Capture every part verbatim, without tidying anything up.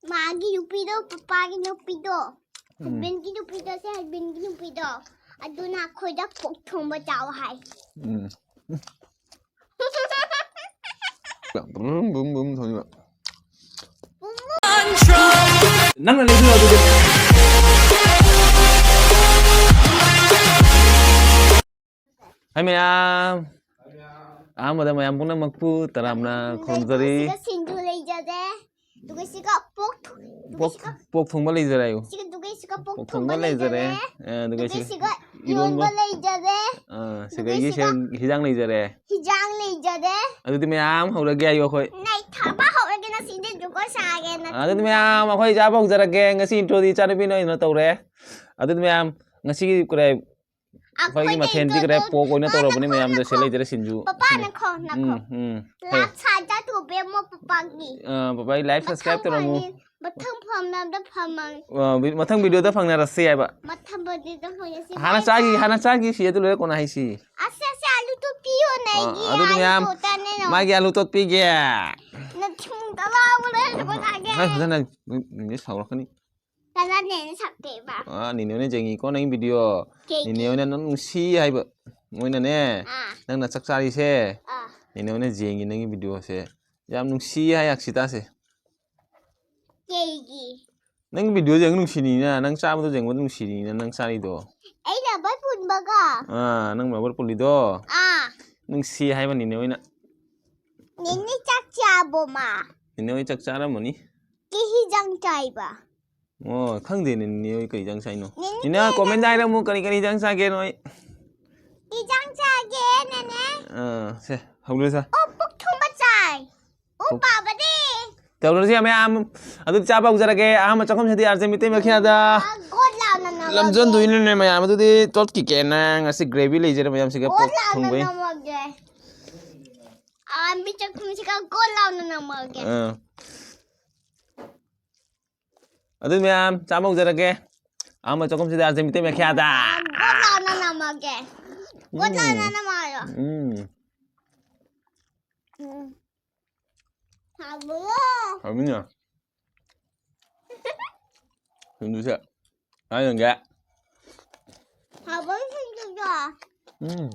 ꯃꯥꯒꯤ ꯅꯨꯄꯤꯗꯣ, ꯄꯄꯥꯒꯤ ꯅꯨꯄꯤꯗꯣ, ꯎꯝ꯫ Husbandꯀꯤ ꯅꯨꯄꯤꯗꯣ, ꯁꯤ husbandꯀꯤ ꯅꯨꯄꯤꯗꯣ, ꯑꯗꯨꯅ ꯑꯩꯈꯣꯏꯗ ꯄꯣꯛ ꯊꯣꯡꯕ ꯆꯥꯎ ꯍꯥꯏ꯫ ꯎꯝ꯫ ꯕ꯭ꯔꯨꯝ, ꯕ꯭ꯔꯨꯝ, ꯕ꯭ꯔꯨꯝ ꯊꯧꯔꯤꯕ꯫ ꯅꯪꯅ ꯂꯩꯕꯤꯔꯣ ꯑꯗꯨꯗꯤ꯫ ꯍꯥꯏ ꯃꯌꯥꯝ꯫ ꯑꯍꯥꯟꯕꯗ ꯃꯌꯥꯝ ꯄꯨꯝꯅꯃꯛꯄꯨ ꯇꯔꯥꯝꯅ ꯈꯨꯔꯨꯝꯖꯔꯤ꯫ ꯁꯤꯒ ꯁꯤꯡꯖꯨ ꯂꯩꯖꯔꯦ꯫ ꯑꯗꯨꯒ ꯁꯤꯒ ꯄꯣꯛ ꯊꯣꯡ-, ꯑꯗꯨꯒ ꯄꯣꯛ, ꯁꯤꯒ ꯄꯣꯛ ꯊꯣꯡꯕ ꯂꯩꯖꯔꯦ ꯑꯌꯨ꯫ ꯁꯤꯒ, ꯑꯗꯨꯒ ꯁꯤꯒ ꯄꯣꯛ ꯄꯣꯛ ꯊꯣꯡꯕ ꯊꯣꯡꯕ ꯂꯩꯖꯔꯦ꯫ ꯂꯩꯖꯔꯦ꯫ ꯑ, ꯑꯗꯨꯒ ꯑꯗꯨꯒ ꯁꯤꯒ ꯁꯤꯒ ꯏꯔꯣꯟꯕ ꯏꯔꯣꯟꯕ ꯂꯩꯖꯔꯦ꯫ ꯑ, ꯑꯗꯨꯒ ꯁꯤꯒ ꯁꯤꯒ ꯍꯤꯟꯖꯥꯡ ꯂꯩꯖꯔꯦ꯫ ꯍꯤꯟꯖꯥꯡ ꯂꯩꯖꯔꯦ꯫ ꯑꯗꯨꯗꯤ ꯃꯌꯥꯝ ꯍꯧꯔꯒꯦ ꯍꯥꯏꯌꯨ ꯑꯩꯈꯣꯏ꯫ ꯅꯩꯊꯕ ꯍꯧꯔꯒꯦ ꯉꯁꯤꯗꯤ ꯖꯒꯣꯏ ꯁꯥꯒꯦꯅ꯫ ꯑꯗꯨꯗꯤ ꯃꯌꯥꯝ ꯑꯩꯈꯣꯏ ꯆꯥꯕ ꯍꯧꯖꯔꯒꯦ꯫ ꯉꯁꯤ introꯗꯤ ꯏꯆꯥꯅꯨꯄꯤꯅ ꯑꯣꯏꯅ ꯇꯧꯔꯦ꯫ ꯑꯗꯨꯗꯤ ꯃꯌꯥꯝ ꯉꯁꯤꯒꯤ ꯀꯔꯤ ꯑꯩꯈꯣꯏꯒꯤ ꯑꯩꯈꯣꯏꯅ ꯃꯊꯦꯜꯗꯤ ꯀꯔꯤ ꯏꯟꯇ꯭ꯔꯣꯗꯣ pork ꯑꯣꯏꯅ ꯇꯧꯔꯕꯅꯤ ꯅꯈꯣ, ꯃꯌꯥꯝꯗ ꯁꯤ ꯅꯈꯣ꯫ ꯂꯩꯖꯔꯦ ꯁꯤꯡꯖꯨ꯫ ꯄꯄꯥ, ꯁꯤꯅꯤ꯫ ꯅꯈꯣ, ꯅꯈꯣ꯫ ꯎꯝ, ꯎꯝ꯫ ꯍꯥꯏꯌꯣ꯫ Like ꯁꯥꯖ ꯇꯧꯕꯤꯔꯝꯃꯣ ꯄꯄꯥꯒꯤ꯫ ꯑ, ꯄꯄꯥꯒꯤ like subscribe ꯃꯊꯪ ꯇꯧꯔꯝꯃꯨ꯫ ꯐꯪꯉꯤ, ꯃꯊꯪ ꯐꯪꯅꯕꯗ ꯐꯝꯃꯒꯦ꯫ ꯑ, ꯚꯤ-, ꯃꯊꯪ videoꯗ ꯐꯪꯅꯔꯁꯤ ꯍꯥꯏꯕ꯫ ꯃꯊꯪ videoꯗ ꯐꯪꯉꯁꯤ꯫ ꯍꯥꯟꯅ ꯕꯥꯏ ꯆꯥꯈꯤ, ꯕꯥꯏ꯫ ꯍꯥꯟꯅ ꯆꯥꯈꯤ, ꯁꯤ ꯑꯗꯨ ꯂꯣꯏꯔ ꯀꯣꯟꯅ ꯍꯥꯏꯁꯤ꯫ ꯑꯁ, ꯑꯁ, ꯑꯂꯨ ꯇꯣꯠꯄꯤꯌꯣꯅꯦ ꯑ, ꯑꯩꯒꯤ, ꯑꯗꯨꯗꯤ ꯑꯂꯨ ꯃꯌꯥꯝ ꯇꯣꯠꯇꯅꯦ ꯅꯪ꯫ ꯃꯥꯒꯤ ꯑꯂꯨ ꯇꯣꯠꯄꯤꯒꯦ꯫ ꯅꯊꯨꯝ ꯇꯂꯥꯎꯕ ꯂꯣꯏꯔꯒ ꯆꯥꯒꯦ꯫ ꯍꯥꯏ, ꯐꯖꯅ ꯅꯦꯅꯦ ꯁꯥꯎꯔꯛꯀꯅꯤ꯫ ꯀꯅꯥꯅ ꯍꯦꯟꯅ ꯁꯛꯇꯦꯕ? ꯑ, ꯅꯦꯅꯦ ꯍꯣꯏꯅ ꯌꯦꯡꯉꯤꯀꯣ ꯅꯪꯒꯤ video꯫ ꯀꯩꯒꯤ? ꯅꯦꯅꯦ ꯍꯣꯏꯅ ꯅꯪ ꯅꯨꯡꯁꯤ ꯍꯥꯏꯕ꯫ ꯃꯣꯏꯅꯅꯦ, ꯑꯥ꯫ ꯅꯪꯅ ꯆꯥꯛ ꯆꯥꯔꯤꯁꯦ, ꯑꯥ꯫ ꯅꯦꯅꯦ ꯍꯣꯏꯅ ꯌꯦꯡꯉꯤ ꯅꯪꯒꯤ videoꯁꯦ꯫ ꯌꯥꯝ ꯅꯨꯡꯁꯤ ꯍꯥꯏ ꯑꯛꯁꯤꯇꯥꯁꯦ꯫ ꯀꯩꯒꯤ? ꯅꯪꯒꯤ videoꯁꯦ ꯌꯦꯡ ꯅꯨꯡꯁꯤꯅꯤꯅ, ꯅꯪ ꯆꯥꯕꯗꯣ ꯌꯦꯡꯕꯗ ꯅꯨꯡꯁꯤꯅꯤꯅ ꯅꯪ ꯆꯥꯔꯤꯗꯣ꯫ ꯑꯩ rubber ꯄꯨꯟꯕꯒ? ꯑꯥ, ꯅꯪ rubber ꯄꯨꯜꯂꯤꯗꯣ? ꯑꯥ꯫ ꯅꯨꯡꯁꯤ ꯍꯥꯏꯕ ꯅꯦꯅꯦ ꯍꯣꯏꯅ꯫ ꯅꯦꯅꯦ ꯆꯥꯛ ꯆꯥꯕꯣ ꯃꯥ? ꯅꯦꯅꯦ ꯍꯣꯏ ꯆꯥꯛ ꯆꯥꯔꯝꯃꯅꯤ꯫ ꯀꯩ ꯍꯤꯟꯖꯥꯡ ꯆꯥꯏꯕ? ꯑꯣ, ꯈꯪꯗꯦꯅꯦ, ꯅꯦꯅꯦ ꯍꯣꯏ ꯀꯩ ꯍꯤꯟꯖꯥꯡ ꯆꯥꯏꯅꯣ꯫ ꯅꯦꯅꯦ ꯅꯦꯅꯦ ꯀꯩ ꯍꯤꯟꯖꯥꯡ ꯆꯥꯏ? Commentꯗ ꯍꯥꯏꯔꯝꯃꯨ ꯀꯔꯤ ꯀꯔꯤ ꯍꯤꯟꯖꯥꯡ ꯆꯥꯒꯦ ꯅꯣꯏ꯫ ꯀꯩ ꯍꯤꯟꯖꯥꯡ ꯆꯥꯒꯦ, ꯅꯦꯅꯦ? ꯑꯥ, ꯁꯦ, ꯍꯧꯔꯁꯦ꯫ ꯑꯣ, ꯄꯣꯛ ꯊꯣꯡꯕ ꯆꯥꯏ꯫ ꯑꯣ, ꯑꯣ꯫ ꯄꯥꯕꯗꯤ? ꯇꯧꯔꯁꯤ ꯃꯌꯥꯝ꯫ ꯑꯗꯨꯗꯤ ꯆꯥꯕ ꯍꯧꯖꯔꯒꯦ꯫ ꯑꯍꯥꯟꯕ ꯆꯥꯛꯈꯨꯝꯁꯤꯗꯤ ꯑꯥꯔꯖꯦꯟ ꯃꯤꯇꯩ ꯃꯩꯈꯦꯗ꯫ ꯒꯣꯠ ꯂꯥꯎꯅ ꯅꯝꯃꯒꯦ꯫ ꯂꯝꯖꯟꯗꯣꯏꯅꯤꯅꯦ ꯃꯌꯥꯝ꯫ ꯑꯗꯨꯗꯤ ꯇꯣꯠꯈꯤꯒꯦꯅ ꯉꯁꯤ gravy ꯂꯩꯖꯔꯦ ꯃꯌꯥꯝꯁꯤꯒ ꯒꯣꯠ ꯄꯣꯛ ꯂꯥꯎꯅ ꯊꯣꯡꯕꯩ꯫ ꯅꯝꯃꯒꯦ꯫ ꯑꯍꯥꯟꯕ ꯆꯥꯛꯈꯨꯝꯁꯤꯒ ꯒꯣꯠ ꯂꯥꯎꯅ ꯅꯝꯃꯒꯦ꯫ ꯑꯥ꯫ ꯑꯗꯨ ꯃꯌꯥꯝ ꯆꯥꯕ ꯍꯧꯖꯔꯒꯦ꯫ ꯑꯍꯥꯟꯕ ꯆꯥꯛꯈꯨꯝꯁꯤꯗ ꯑꯥꯔꯖꯦꯟ ꯃꯤꯇꯩ ꯃꯩꯈꯦꯗ꯫ ꯒꯣꯠ ꯂꯥꯎꯅ ꯅꯝꯃꯒꯦ꯫ ꯒꯣꯠ ꯎꯝ꯫ ꯂꯥꯎꯅ ꯅꯝꯃꯒꯦ꯫ ꯎꯝ꯫ ꯎꯝ꯫ ꯍꯥꯎꯕ꯭ꯔꯣ? ꯍꯥꯎꯕꯅꯦ꯫ ꯁꯤꯡꯖꯨꯁꯦ꯫ ꯀꯃꯥꯏꯅ ꯇꯧꯒꯦ? ꯍꯥꯎꯕ꯭ꯔꯣ ꯁꯤꯡꯖꯨꯗꯣ? ꯎꯝ꯫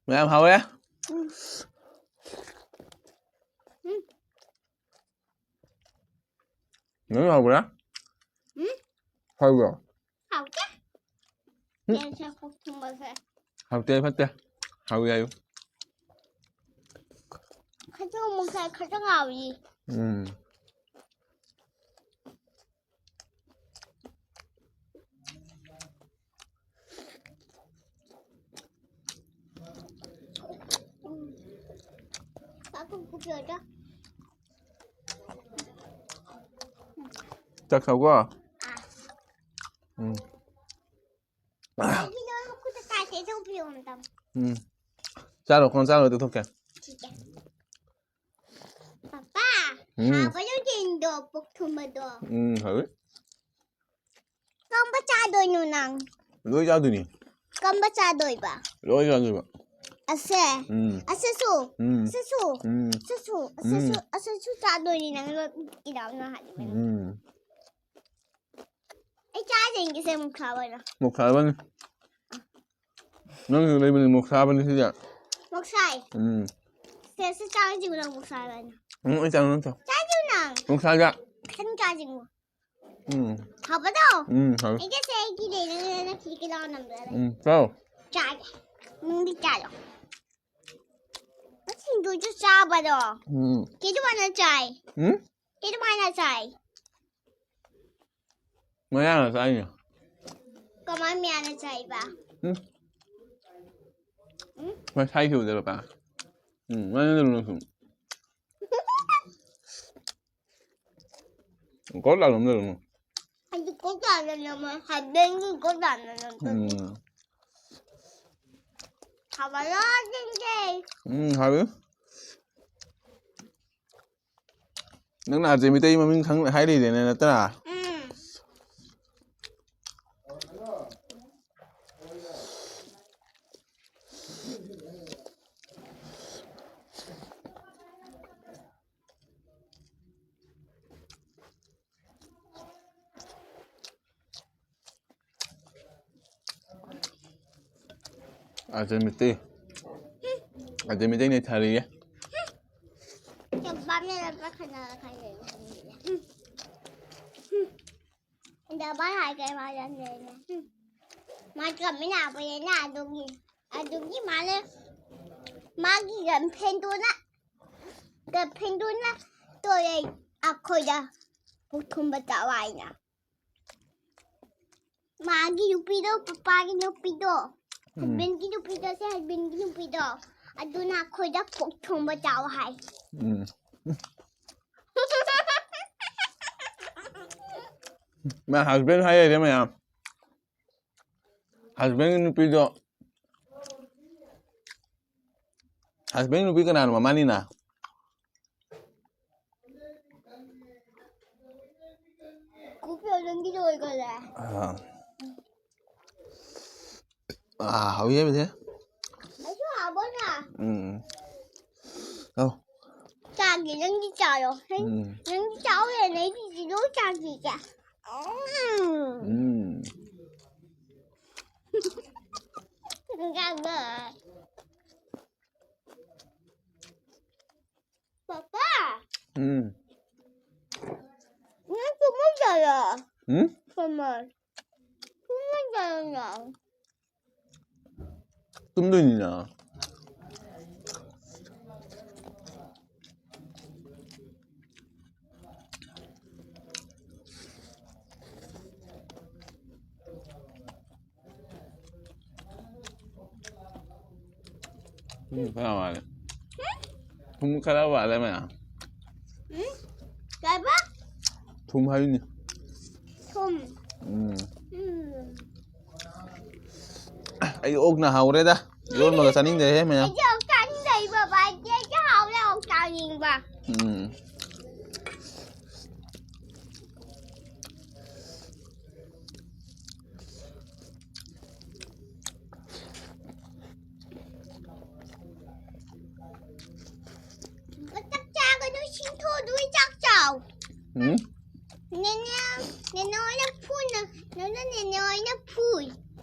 ꯃꯌꯥꯝ ꯍꯥꯎꯋꯦ꯫ ꯎꯝ꯫ ꯎꯝ꯫ ꯅꯪ ꯍꯥꯎꯕ꯭ꯔꯥ? ꯎꯝ꯫ ꯍꯥꯎꯕ꯭ꯔꯣ? ꯍꯥꯎꯇꯦ꯫ ꯎꯝ꯫ ꯌꯦꯟꯁꯦ ꯄꯨꯛ ꯊꯨꯝꯕꯁꯦ꯫ ꯍꯥꯎꯇꯦ ꯐꯠꯇꯦ꯫ ꯍꯥꯎꯋꯤ ꯍꯥꯏꯌꯨ꯫ ꯈꯖꯤꯛ ꯑꯃꯨꯛ ꯆꯥꯏ, ꯈꯖꯤꯛ ꯍꯥꯎꯏ꯫ ꯎꯝ꯫ ꯎꯝ꯫ ꯆꯥꯛ ꯊꯣꯡ ꯄꯨꯈꯤꯔꯣꯏꯗ꯭ꯔꯥ? ꯆꯥꯛ ꯆꯥꯎꯀꯣ꯫ ꯎꯝ꯫ ꯑꯩꯒꯤ ꯂꯣꯏ ꯃꯈꯨꯠꯇ ꯇꯥꯏꯁꯦ, ꯊꯣꯡ ꯄꯤꯌꯣ ꯑꯝꯇꯪ꯫ ꯎꯝ꯫ ꯆꯥꯔꯣ, ꯀꯣꯟ ꯆꯥꯔꯣ, ꯇꯧꯊꯣꯛꯀꯦ꯫ ꯁꯤꯁꯦ꯫ ꯄꯄꯥ, ꯎꯝ꯫ ꯍꯥꯎꯕ꯭ꯔꯣ ꯌꯦꯟꯗꯣ ꯄꯨꯛ ꯊꯨꯝꯕꯗꯣ? ꯎꯝ, ꯍꯥꯎꯋꯤ꯫ ꯀꯔꯝꯕ ꯆꯥꯗꯣꯏꯅꯣ ꯅꯪ? ꯂꯣꯏ ꯆꯥꯗꯣꯏꯅꯤ꯫ ꯀꯔꯝꯕ ꯆꯥꯗꯣꯏꯕ? ꯂꯣꯏ ꯆꯥꯗꯣꯏꯕ꯫ ꯑꯁꯦ? ꯎꯝ꯫ ꯑꯁꯤꯁꯨ? ꯎꯝ꯫ ꯑꯁꯤꯁꯨ? ꯎꯝ꯫ ꯑꯁꯤꯁꯨ? ꯎꯝ꯫ ꯑꯁꯤꯁꯨ? ꯑꯁꯤꯁꯨ? ꯑꯁꯤꯁꯨ ꯆꯥꯗꯣꯏꯅꯤ ꯅꯪ ꯏꯅꯥꯎꯅ ꯍꯥꯏꯕꯅꯤ꯫ ꯎꯝ꯫ ꯑꯩ ꯆꯥꯗꯣꯏꯅꯤ ꯁꯦ ꯃꯣꯛꯁꯥ ꯑꯣꯏꯅ꯫ ꯃꯣꯛꯁꯥ ꯍꯥꯏꯕꯅꯤ꯫ ꯅꯪꯁꯨ ꯂꯩꯕꯅꯤ ꯃꯣꯛꯁꯥ ꯍꯥꯏꯕꯅꯤ ꯁꯤꯁꯦ꯫ ꯃꯣꯛꯁꯥꯏ꯫ ꯎꯝ꯫ ꯁꯦ, ꯁꯤ ꯆꯥꯔꯁꯤꯕꯨ ꯅꯪ ꯃꯣꯛꯁꯥ ꯍꯥꯏꯕꯅꯤ꯫ ꯎꯝ, ꯑꯩ ꯆꯥꯔꯣ, ꯅꯪ ꯆꯥꯔꯣ꯫ ꯆꯥꯁꯤꯕꯨ ꯅꯪ꯫ ꯃꯣꯛꯁꯥꯒ꯫ ꯈꯤꯇꯪ ꯆꯥꯁꯤꯕꯨ꯫ ꯎꯝ꯫ ꯍꯥꯎꯕꯗꯣ? ꯎꯝ, ꯍꯥꯎꯋꯤ꯫ ꯑꯩꯒꯁꯦ ꯑꯩꯒꯤ ꯂꯩꯔꯒ ꯅꯪ ꯈꯤꯇꯪ ꯈꯤꯇꯪ ꯅꯝꯕꯗ ꯂꯩ꯫ ꯎꯝ, ꯆꯥꯎ꯫ ꯆꯥꯒꯦ꯫ ꯅꯪꯗꯤ ꯆꯥꯔꯣ꯫ ꯁꯤꯡꯖꯨꯁꯨ ꯆꯥꯕꯗꯣ꯫ ꯎꯝ꯫ ꯀꯩ ꯑꯗꯨꯃꯥꯏꯅ ꯆꯥꯏ? ꯎꯝ? ꯀꯩ ꯑꯗꯨꯃꯥꯏꯅ ꯆꯥꯏ? ꯃꯌꯥꯅ ꯆꯥꯏꯅꯦ꯫ ꯀꯃꯥꯏ ꯃꯌꯥꯅ ꯆꯥꯏꯕ? ꯎꯝ꯫ ꯃꯁꯥꯏ ꯁꯨꯗꯦ ꯄꯄꯥ꯫ ꯎꯝ, ꯃꯥꯅ ꯑꯗꯨꯝ ꯂꯧꯁꯨ꯫ ꯀꯣꯠ ꯂꯥꯛꯂꯝꯗ ꯑꯗꯨꯝ꯫ ꯑꯩꯗꯤ ꯀꯣꯠ ꯆꯥꯗꯅ ꯃꯣꯏ ꯍꯥꯏꯕꯦꯟꯒꯤ ꯀꯣꯠ ꯆꯥꯗꯅ ꯎꯝ꯫ ꯍꯥꯎꯕꯔꯣ ꯆꯤꯡꯁꯦ? ꯎꯝ, ꯍꯥꯎꯋꯤ꯫ ꯅꯪꯅ ꯑꯥꯔꯖꯦ ꯃꯤꯇꯩ ꯃꯃꯤꯡ ꯈꯪ ꯍꯥꯏꯔꯤꯗꯦꯅꯦ ꯅꯠꯇ꯭ꯔꯥ? ꯎꯝ꯫ ꯑꯥꯔꯖꯦ ꯃꯤꯇꯩ꯫ ꯑꯥꯔꯖꯦ ꯃꯤꯇꯩ ꯅꯩꯊꯔꯤꯌꯦ꯫ ꯆꯝꯄꯥꯝꯅ ꯂꯨꯄꯥ ꯈꯅꯥ ꯈꯥꯏ ꯂꯩꯔꯦ꯫ ꯗꯕꯜ ꯍꯥꯏꯒꯦ ꯃꯥ ꯂꯩꯔꯦ꯫ ꯃꯥ ꯆꯝꯃꯤꯟꯅꯕꯅꯤꯅ ꯑꯗꯨꯒꯤ ꯑꯗꯨꯒꯤ ꯃꯥꯅ ꯃꯥꯒꯤ ꯒꯔꯜꯐ꯭ꯔꯦꯟꯗꯨꯅ ꯒꯔꯜꯐ꯭ꯔꯦꯟꯗꯨꯅ ꯇꯣꯔꯦ ꯑꯩꯈꯣꯏꯗ ꯄꯨꯛ ꯊꯨꯝꯕ ꯆꯥꯎ ꯍꯥꯏꯅ꯫ ꯃꯥꯒꯤ ꯅꯨꯄꯤꯗꯣ, ꯄꯄꯥꯒꯤ ꯅꯨꯄꯤꯗꯣ, ꯎꯝ꯫ ꯍꯁꯕꯦꯟꯒꯤ ꯅꯨꯄꯤꯗꯣ, ꯁꯤ ꯍꯁꯕꯦꯟꯒꯤ ꯅꯨꯄꯤꯗꯣ, ꯑꯗꯨꯅ ꯑꯩꯈꯣꯏꯗ ꯄꯣꯛ ꯊꯣꯡꯕ ꯆꯥꯎ ꯍꯥꯏ꯫ ꯎꯝ꯫ ꯃꯥ ꯍꯁꯕꯦꯟ ꯍꯥꯏ ꯂꯩꯔꯦ ꯃꯌꯥꯝ꯫ ꯍꯁꯕꯦꯟꯒꯤ ꯅꯨꯄꯤꯗꯣ, ꯍꯁꯕꯦꯟꯒꯤ ꯅꯨꯄꯤ ꯀꯅꯥꯅꯣ, ꯃꯃꯥꯅꯤꯅ? ꯀꯨꯞꯄꯤꯌꯣ, ꯅꯪꯒꯤꯗꯣ ꯑꯣꯏꯈꯔꯦ꯫ ꯑꯥ꯫ ꯑꯥ, ꯍꯥꯎꯏꯍꯦ, ꯕꯤꯊꯦ꯫ ꯑꯩꯁꯨ ꯍꯥꯎꯕꯅ꯫ ꯎꯝ꯫ ꯑꯧ꯫ ꯆꯥꯒꯦ, ꯅꯪꯒꯤ ꯆꯥꯔꯣ꯫ ꯅꯪ-, ꯎꯝ꯫ ꯅꯪꯒꯤ ꯆꯥꯎ ꯍꯦꯟꯅ ꯑꯩꯒꯤꯁꯤ ꯂꯣꯏ ꯆꯥꯈꯤꯒꯦ꯫ ꯎꯝ꯫ ꯎꯝ꯫ ꯆꯥꯕ꯫ ꯄꯥꯄꯥ꯫ ꯎꯝ꯫ ꯅꯪ ꯇꯨꯝꯃꯗꯣꯏꯔꯣ? ꯎꯝ? ꯀꯃꯥꯏ? ꯇꯨꯝꯃꯗꯣꯏꯔꯣ ꯅꯪ? ꯇꯨꯝꯗꯣꯏꯅꯤꯅ꯫ ꯊꯨꯝ ꯈꯔ ꯋꯥꯠꯂꯦ꯫ ꯊꯨꯝ ꯈꯔ ꯋꯥꯠꯂꯦ ꯃꯌꯥꯝ꯫ ꯎꯝ? ꯀꯩꯕ? ꯊꯨꯝ ꯍꯥꯏꯕꯅꯤ꯫ ꯊꯨꯝ꯫ ꯎꯝ꯫ ꯎꯝ꯫ ꯑꯩ ꯑꯣꯛꯅ ꯍꯥꯎꯔꯦꯗ꯫ ꯏꯔꯣꯟꯕꯒ ꯆꯥꯅꯤꯡꯗ꯭ꯔꯦꯍꯦ ꯃꯌꯥꯝ꯫ ꯑꯩꯗꯤ ꯑꯣꯛ ꯆꯥꯅꯤꯡꯗꯦ, ꯕꯕꯥ꯫ ꯑꯩꯗꯤ, ꯑꯩꯗꯤ ꯍꯥꯎꯔꯦ ꯑꯣꯛ ꯆꯥꯅꯤꯡꯕ꯫ ꯎꯝ꯫ ꯁꯤꯡꯊꯣꯗꯨꯒꯤ ꯆꯥꯛ ꯆꯥꯎ꯫ ꯎꯝ? ꯅꯦꯅꯦ, ꯅꯦꯅꯦ ꯍꯣꯏꯅ ꯐꯨꯅ, ꯅꯪꯅ ꯅꯦꯅꯦ ꯍꯣꯏꯅ ꯐꯨꯏ꯫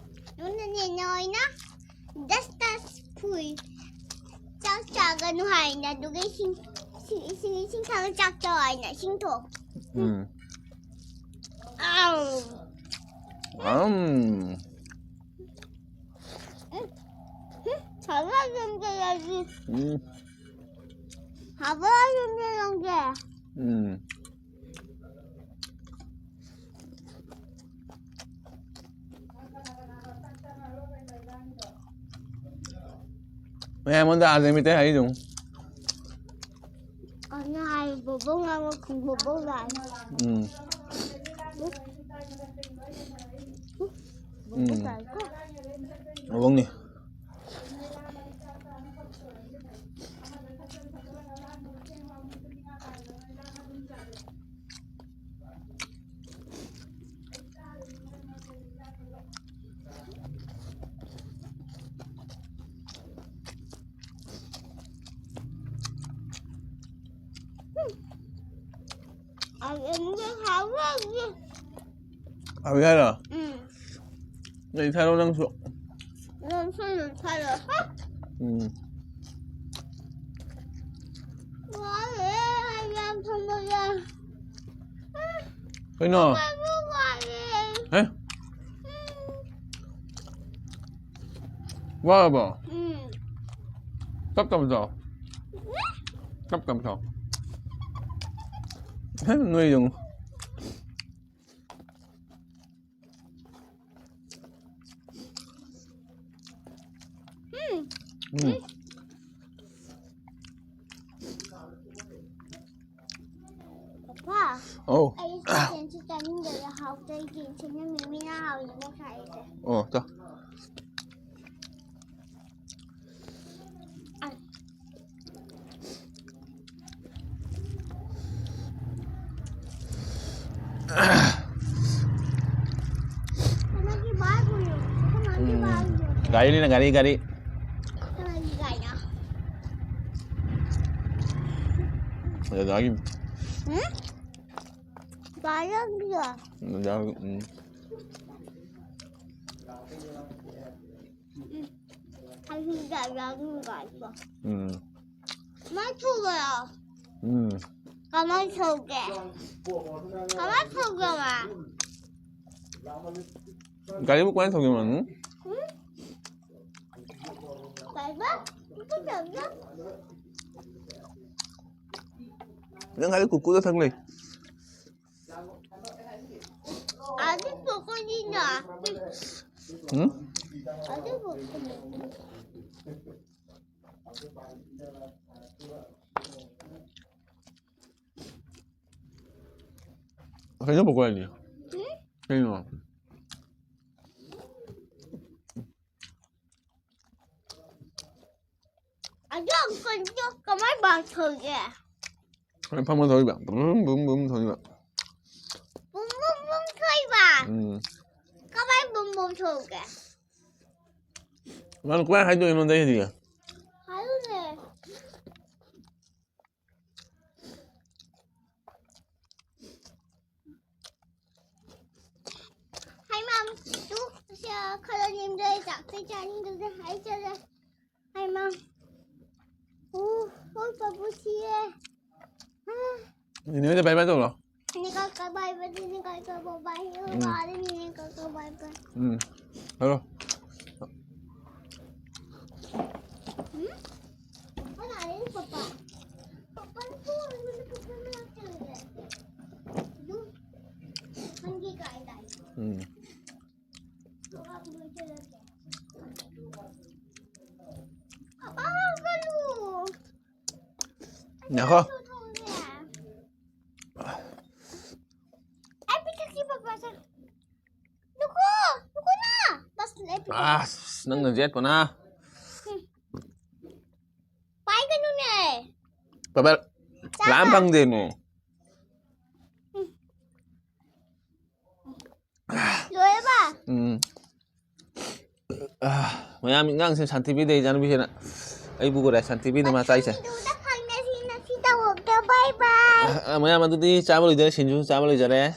ꯅꯪꯅ ꯅꯦꯅꯦ ꯍꯣꯏꯅ ꯗꯁ ꯗꯁ ꯐꯨꯏ꯫ ꯆꯥꯛ ꯆꯥꯒꯅꯨ ꯍꯥꯏꯅ, ꯑꯗꯨꯒ ꯏꯁꯤꯡ, ꯏꯁꯤꯡ, ꯏꯁꯤꯡ, ꯏꯁꯤꯡ ꯊꯛꯑꯒ ꯆꯥꯛ ꯆꯥꯎ ꯍꯥꯏꯅ, ꯏꯁꯤꯡ ꯊꯣ꯫ ꯎꯝ꯫ ꯑꯥꯎ꯫ ꯎꯝ꯫ ꯎꯝ꯫ ꯍꯥꯎꯕ꯭ꯔꯥ ꯌꯦꯡꯒꯦ ꯑꯩꯗꯤ꯫ ꯎꯝ꯫ ꯍꯥꯎꯕ꯭ꯔꯥ ꯌꯦꯡꯒꯦ ꯌꯦꯡꯒꯦ꯫ ꯎꯝ꯫ ꯃꯌꯥꯝ ꯑꯃꯗ ꯑꯥꯗ ꯃꯤꯇꯩ ꯍꯥꯏꯔꯤꯗꯨ꯫ ꯑꯗꯨꯅ ꯍꯥꯏ ꯕꯣꯕꯣꯛ ꯉꯥꯡꯕ ꯈꯨꯝ ꯕꯣꯕꯣꯛ ꯂꯥꯛꯑꯦ꯫ ꯎꯝ꯫ ꯎꯝ꯫ ꯕꯣꯕꯣꯛ ꯂꯥꯛꯑꯦꯀꯣ꯫ ꯕꯣꯕꯣꯛꯅꯤ꯫ ꯑꯩ ꯑꯃꯨꯛꯀ ꯍꯥꯎꯕ꯭ꯔꯥ ꯌꯦꯡꯒꯦ꯫ ꯍꯥꯎꯏ ꯍꯥꯏꯔꯣ? ꯎꯝ꯫ ꯂꯩ ꯊꯥꯔꯣ ꯅꯪꯁꯨ꯫ ꯅꯪꯁꯨ ꯂꯩ ꯊꯥꯔꯣ꯫ ꯎꯝ꯫ ꯋꯥꯔꯦ, ꯑꯩ ꯌꯥꯝ ꯊꯝꯃꯒꯦ꯫ ꯀꯩꯅꯣ? ꯋꯥꯔꯦ꯫ ꯍꯦ? ꯎꯝ꯫ ꯋꯥꯔꯕꯣ? ꯎꯝ꯫ ꯇꯞ ꯇꯞ ꯆꯥꯎ꯫ ꯇꯞ ꯇꯞ ꯆꯥꯎ꯫ ꯍꯦ, ꯅꯣꯏ ꯌꯦꯡꯉꯨ꯫ ꯎꯝ꯫ ꯎꯝ꯫ ꯄꯄꯥ, ꯑꯧ꯫ ꯑꯩ ꯆꯦꯟꯁꯤ ꯆꯥꯅꯤꯡꯗꯦ, ꯍꯥꯎꯇꯦ, ꯑꯩꯒꯤ ꯏꯆꯦꯅ ꯃꯤꯃꯤꯅ ꯍꯥꯎꯋꯦꯅ ꯊꯥꯔꯛꯏꯁꯦ꯫ ꯑꯣ, ꯆꯥ꯫ ꯑ꯫ ꯀꯅꯥꯒꯤ ꯕꯥꯔ ꯄꯨꯔꯤꯅꯣ? ꯀꯅꯥꯒꯤ ꯎꯝ꯫ ꯕꯥꯔꯅꯣ? ꯒꯥꯔꯤꯅꯤꯅ ꯒꯥꯔꯤ, ꯒꯥꯔꯤ꯫ ꯀꯅꯥꯒꯤ ꯒꯥꯔꯤꯅꯣ? ꯗꯗꯥꯒꯤ ꯄꯥꯏꯔꯝꯗ꯭ꯔꯣ? ꯗꯗꯥꯒꯤ ꯎꯝ ꯑꯩꯁꯨ ꯗꯗꯥꯒꯤ ꯄꯥꯏꯕ꯫ ꯎꯝ ꯃꯥ ꯊꯨꯕ꯭ꯔꯣ? ꯎꯝ ꯀꯃꯥꯏꯅ ꯊꯧꯒꯦ? ꯀꯃꯥꯏꯅ ꯊꯧꯒꯦ ꯃꯥ? ꯒꯥꯔꯤꯕꯨ ꯀꯃꯥꯏꯅ ꯊꯧꯒꯦ ꯃꯥꯅꯨ? ꯄꯥꯏꯕ? ꯄꯥꯏꯕ? ꯅꯪ ꯒꯥꯔꯤ ꯀꯨꯀꯨꯗ ꯊꯪ ꯂꯩ꯫ ꯑꯗꯨ ꯄꯣꯛꯄꯅꯤꯅ꯫ ꯎꯝ ꯑꯗꯨ ꯄꯣꯛꯄꯅꯤ꯫ ꯀꯩꯅꯣ ꯄꯨꯀꯣꯏꯅꯤ꯫ ꯀꯩꯅꯣ? ꯑꯗꯨ ꯑꯪꯀꯜꯗꯣ ꯀꯃꯥꯏ ꯄꯥꯊꯣꯛꯒꯦ? ꯐꯝꯃ ꯊꯧꯔꯤꯕ ꯕꯨꯝ ꯕꯨꯝ ꯕꯨꯝ ꯊꯧꯔꯤꯕ꯫ ꯕꯨꯝ ꯕꯨꯝ ꯕꯨꯝ ꯊꯣꯛꯏꯕ? ꯎꯝ ꯀꯃꯥꯏ ꯕꯨꯝ ꯕꯨꯝ ꯊꯣꯛꯒꯦ? ꯃꯥꯅ ꯀꯃꯥꯏ ꯍꯥꯏꯗꯣꯏꯅꯣꯗ ꯑꯩꯗꯤ꯫ ꯍꯥꯏꯌꯨꯅꯦ꯫ ꯍꯥꯏ ꯃꯥꯝ, ꯇꯨ, ꯁꯤ, ꯈꯔ ꯅꯦꯝꯖꯔꯦ, ꯆꯥꯛꯁꯦ ꯆꯥꯅꯤꯡꯗ꯭ꯔꯦ, ꯍꯥꯏ ꯆꯠꯂꯦ꯫ ꯍꯥꯏ ꯃꯥꯝ꯫ ꯎ, ꯍꯣꯏ ꯄꯥꯕꯨ ꯁꯤꯌꯦ꯫ ꯅꯤꯅꯦ ꯍꯣꯏꯗ ꯕꯥꯏ ꯕꯥꯏ ꯇꯧꯔꯣ꯫ ꯅꯤꯀꯥ ꯀꯥ ꯕꯥꯏ ꯕꯥꯏ, ꯅꯤꯀꯥ ꯀꯥ ꯕꯥꯏ ꯕꯥꯏ, ꯎꯝ꯫ ꯋꯥꯔꯦ ꯅꯤꯀꯥ ꯀꯥ ꯕꯥꯏ ꯕꯥꯏ꯫ ꯎꯝ ꯍꯜꯂꯣ꯫ ꯎꯝ? ꯄꯥꯄꯥ ꯂꯥꯛꯑꯦ, ꯄꯥꯄꯥ꯫ ꯄꯥꯄꯥ ꯊꯣꯛꯑꯣ, ꯄꯥꯄꯥ ꯃꯅꯥꯛ ꯆꯪꯒꯦ꯫ ꯑꯗꯨ ꯈꯪꯒꯦ ꯀꯥꯏ ꯇꯥꯏ꯫ ꯎꯝ ꯄꯥꯄꯥ ꯂꯣꯏ ꯆꯠꯂꯒꯦ꯫ ꯄꯥꯄꯥ ꯂꯥꯛꯀꯅꯨ꯫ ꯉꯥꯏꯈꯣ꯫ ꯑꯩ ꯄꯤꯊꯛꯁꯤ ꯄꯥꯄꯥꯁꯦ꯫ ꯂꯨꯀꯣ, ꯂꯨꯀꯣꯅ꯫ ꯕꯁ ꯂꯩ ꯄꯤꯊꯛ꯫ ꯑꯁ ꯅꯪꯅ ꯌꯦꯠꯄꯅ꯫ ꯄꯥꯏꯒꯅꯨꯅꯦ꯫ ꯕꯕꯜ ꯂꯥꯝ ꯐꯪꯗꯦꯅꯦ꯫ ꯂꯣꯏꯔꯕ? ꯎꯝ ꯑꯥ, ꯃꯌꯥꯝ ꯏꯟꯖꯥꯡꯁꯦ ꯁꯥꯟꯇꯤꯕꯤꯗ ꯏꯆꯥꯅꯨꯄꯤꯁꯤꯅ ꯑꯩꯕꯨ ꯀꯗꯥꯏ ꯁꯥꯟꯇꯤꯕꯤꯗ ꯃꯥ ꯆꯥꯏꯁꯦ꯫ ꯃꯊꯪꯒꯤꯗꯨꯗ ꯐꯪꯅꯁꯤ, ꯉꯁꯤ ꯇꯧꯔꯒꯦ꯫ ꯕꯥꯏ ꯕꯥꯏ꯫ ꯑ, ꯃꯌꯥꯝ, ꯑꯗꯨꯗꯤ ꯆꯥꯕ ꯂꯣꯏꯖꯔꯦ, ꯁꯤꯡꯖꯨ ꯆꯥꯕ ꯂꯣꯏꯖꯔꯦ,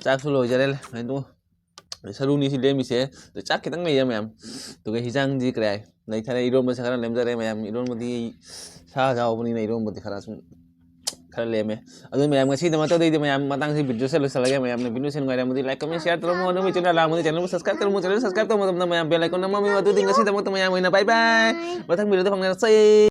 ꯆꯥꯛꯁꯨ ꯂꯣꯏꯖꯔꯦ꯫ ꯑꯗꯣ ꯁꯔꯨꯅꯤ ꯁꯤ ꯂꯦꯝꯃꯤꯁꯦ꯫ ꯑꯗꯣ ꯆꯥꯛ ꯈꯤꯇꯪ ꯂꯩꯌꯦ ꯃꯌꯥꯝ꯫ ꯑꯗꯨꯒ ꯍꯤꯟꯖꯥꯡꯗꯤ ꯀꯔꯥꯏ ꯂꯩꯊꯔꯦ, ꯏꯔꯣꯟꯕꯁꯦ ꯈꯔ ꯂꯦꯝꯖꯔꯦ ꯃꯌꯥꯝ꯫ ꯏꯔꯣꯟꯕꯗꯤ ꯁꯥ ꯌꯥꯎꯕꯅꯤꯅ ꯏꯔꯣꯟꯕꯗꯤ ꯈꯔ ꯁꯨꯝ ꯈꯔ ꯂꯦꯝꯃꯦ꯫ ꯑꯗꯨ ꯃꯌꯥꯝ, ꯉꯁꯤꯗꯃꯛꯇꯗꯤ ꯃꯌꯥꯝ ꯃꯇꯥꯡꯁꯤ ꯚꯤꯗꯤꯑꯣꯁꯦ ꯂꯣꯏꯁꯤꯜꯂꯒꯦ꯫ ꯃꯌꯥꯝꯅ ꯚꯤꯗꯤꯑꯣꯁꯦ ꯅꯨꯡꯉꯥꯏꯔꯝꯃꯗꯤ like, comment, share ꯇꯧꯔꯝꯃꯣ꯫ ꯑꯗꯨꯒ channel ꯂꯥꯛꯑꯝꯃꯗꯤ channel ꯁꯨ subscribe ꯇꯧꯔꯝꯃꯣ꯫ Channel subscribe ꯇꯧꯕ ꯃꯇꯝꯗ ꯃꯌꯥꯝ bell icon ꯅꯝꯃꯝꯃꯣ꯫ ꯑꯗꯨꯗꯤ ꯉꯁꯤꯗꯃꯛꯇ ꯃꯌꯥꯝ ꯑꯣꯏꯅ bye bye꯫ ꯃꯊꯪ ꯚꯤꯗꯤꯑꯣꯗ ꯐꯪꯅꯔꯁꯦ꯫